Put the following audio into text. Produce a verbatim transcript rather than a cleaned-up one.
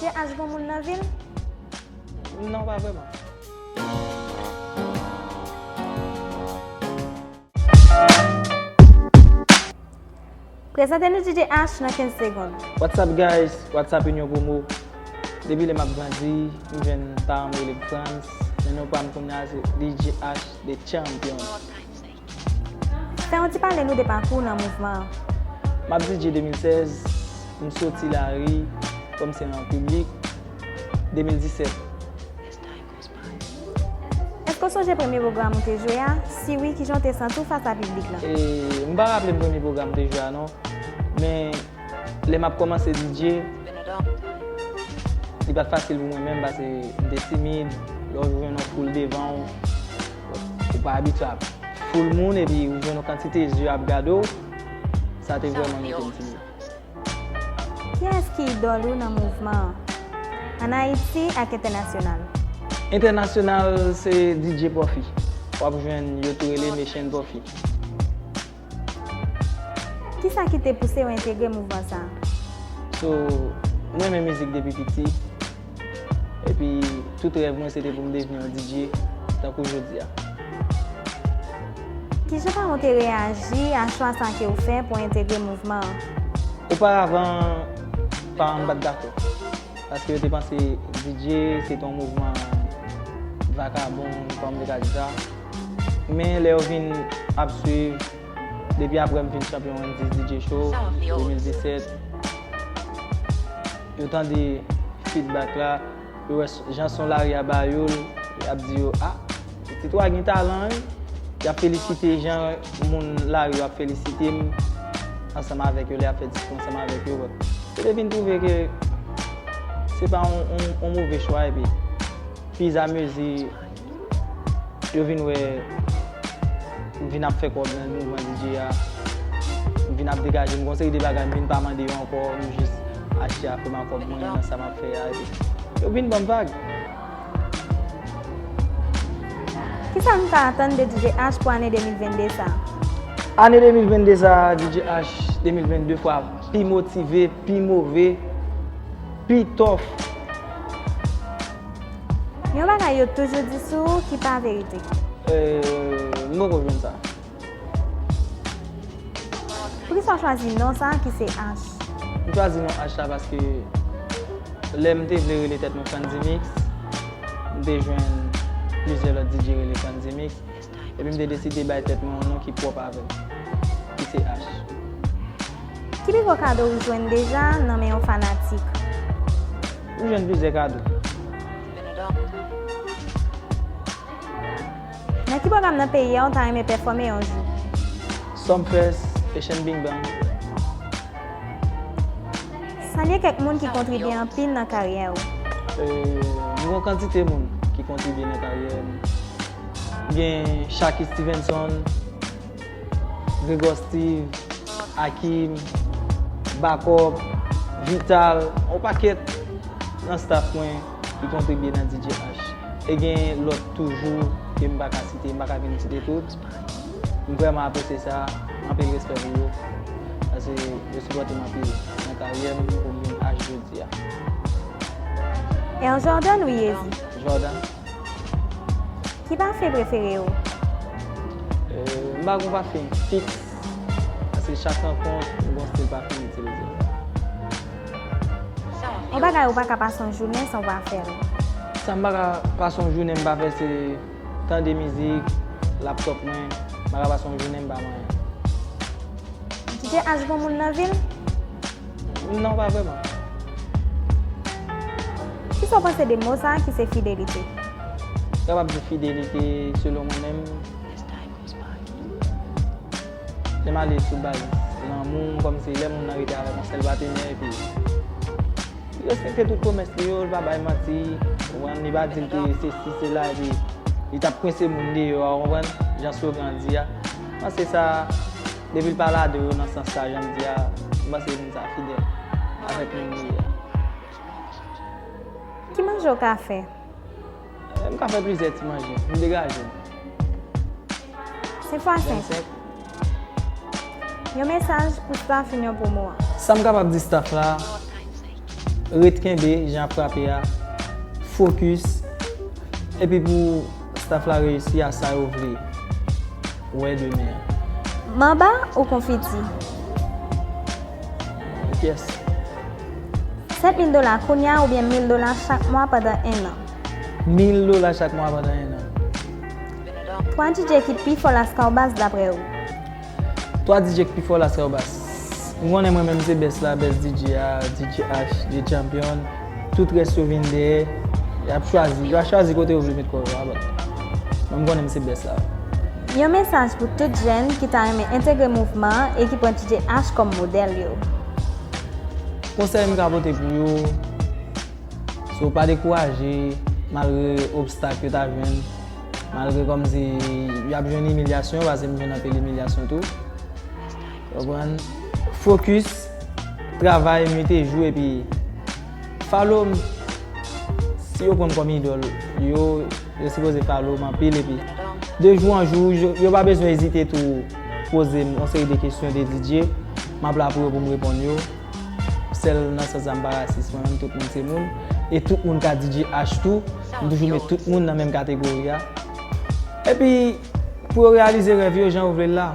T H gon moun nan vil? Non, pa vrèman. Prezante nou D J H nan kenz segonn. What's up guys? What's up Union Promo? Depi lè m ap grandi, m jwenn paran m rele m Frantz, men non pa m kounye a se D J H the Champion. Fè yon ti pale nou de pakou w nan mouvman an. M ap D J de mil sèz, m soti lari, kòm se nan piblik, de mil disèt. Èske w sonje premye pwogram ou te jwe a? Si wi, kijan w te santi w fas a piblik lan? E, m pa raple m premye pwogram m te jwe a non, men lè m ap kòmanse D J, li pa t fasil pou mwen menm, paske m te timid, lè w jwenn yon foul devan w, ou pa abitye a foul moun, epi ou jwenn yon kantite zye ap gade w, sa te vrèman mete m timid. Kiyès ki idòl ou nan mouvman an, ann Ayiti ak entènasyonal? Entènasyonal se D J Puffy. W ap jwenn yo tou rele Machine Puffy. Kisa ki te pouse w entegre mouvman sa a? So, mwen renmen mizik depi piti. Epi, tout rèv mwen se te pou m devni yon D J, tankou jodi a. Kijan paran w te reyaji a chwa sa ke w fè pou w entegre mouvman an? Oparavan, paran m pa t dakò. Paske yo te panse D J se te yon mouvman vakabon, kòm yo ka di sa. Men lè yo vin ap swiv, depi apre m vin chanpyon Wendy's D J Show, de mil disèt, yo tande feedback la, yo wè s-, jan son lari a ba yo l, y ap di yo, "Ah, pitit ou a gen talan, wi." Y ap felisite jan moun lari yo ap felisite m ansanm avèk yo, lè y ap fè diskou ansanm avèk yo. Yo te vin twouve ke se pa yon, yon, yon move chwa, epi fizamezi yo vin wè m vin ap fè kòb nan mouvman D J a, m vin ap degaje m, gon seri de bagay m vin pa mande yo ankò, m jis achte a fè m a kòb mwen nan sa m ap fè a, epi yo vin ban m vag. Kisa nou ka atann de D J H pou ane de mil venn de sa a? Ane de mil venn de sa a, D J H de mil venn de fwa pi motive, pi move, pi tòf. Yon bagay yo toujou di sou ou ki pa verite. Euh, m poko jwenn sa. Poukisa w chwazi non sa a ki se H? M chwazi non H la paske lè m te vle rele tèt mwen Franzy Mix, m te jwenn plizyè lòt D J rele Franzy Mix. Epi m te deside bay tèt mwen yon non ki pwòp avè m, ki se H. Ki pi gwo kado ou jwenn deja nan men yon fanatik? M jwenn plizyè kado. Nan ki pwogram nan peyi a ou ta renmen pèfòme yon jou? Sumfest, Asian Bing Bang. Salye kèk moun ki kontribye anpil nan karyè ou. Euh, m gen yon kantite moun ki kontribye nan karyè m. Gen Shaky Stevenson, Gregor Steve, Akim, Bakòp, Vital, yon pakèt nan staff mwen ki kontribye nan D J H. E gen lòt toujou ke m pa ka site, m pa ka vin site tout. M vrèman apresye sa, anpil respè pou yo. Paske yo sipòte m anpil nan karyè m pou m vin H jodi a. Air Jordan ou Yeezy? Jordan. Ki pafen prefere w? Euh, m pa gon pafen fiks, paske chak rankont, m gon stil pafen m itilize. Yon bagay ou pa ka pase yon jounen san w pa fè l? Sa m pa ka pase yon jounen m pa fè, se tande mizik, laptòp mwen, m pa ka pase yon jounen m pa manyen. D J H gon moun nan vil? Non, pa vrèman. Kisa w panse de mo sa a ki se fidelite? M kapab di fidelite, selon mwen menm, lè m ale sou baz lanmou, kòmsi lè moun nan rete avèk yon sèl patenè, epi li respekte tout pwomès li yo, li pa bay manti, ou konprann, li pa di l te sesi, sela, epi li t ap kwense moun deyò a, ou konprann, jan slogan an di a. M panse sa, depi l pa lade yo nan sans sa, jan m di a, m panse moun sa fidèl avèk moun li ye a. Ki manje w ka fè? Eh, m ka fè plizyè ti manje. M degaje m. Senk fwa senk. Vennsenk. Yon mesaj pou staff Union Promo an. Sa m kapab di staff la, Ret kenbe jan ap frape a. Fokis. Epi pou staff la reyisi a sa yo vle wè demen an. Manba ou konfiti? Pyès. Sèt mil dola kounye a oubyen mil dola chak mwa pandan en an? Mil dola chak mwa pandan en an. Twa D J ki pi fò Lascahobas daprè ou? Twa D J ki pi fò Lascahobas. M konnen mwen menm se best la, best D J a, D J H, The Champion. Tout rès yo vin dèyè. Y ap chwazi, y ap chwazi kote yo vle met kò yo a, but mwen m konnen m se best la. Yon mesaj pou tout jèn ki ta renmen entegre mouvman an e ki pran D J H kòm modèl yo. Konsèy m ka pote pou yo, so pa dekouraje malgre obstak yo ta jwenn, malgre kòmsi y ap jwenn imilyasyon, paske m jwenn anpil imilyasyon tou. Konprann? Fokis, travay nwit e jou, epi follow m. Si yo pran m kòm idòl, yo, yo sipoze follow m anpil, epi de jou an jou, yo, yo pa bezwen ezite tou poze m yon seri de kesyon de D J, m ap la pou yo pou m reponn yo. Sèl nan sans sa m pa rasis, mwen menm tout moun se moun, e tout moun ka D J H tou, m toujou met tout moun nan menm kategori a. Epi, pou yo reyalize rèv yo jan yo vle l la.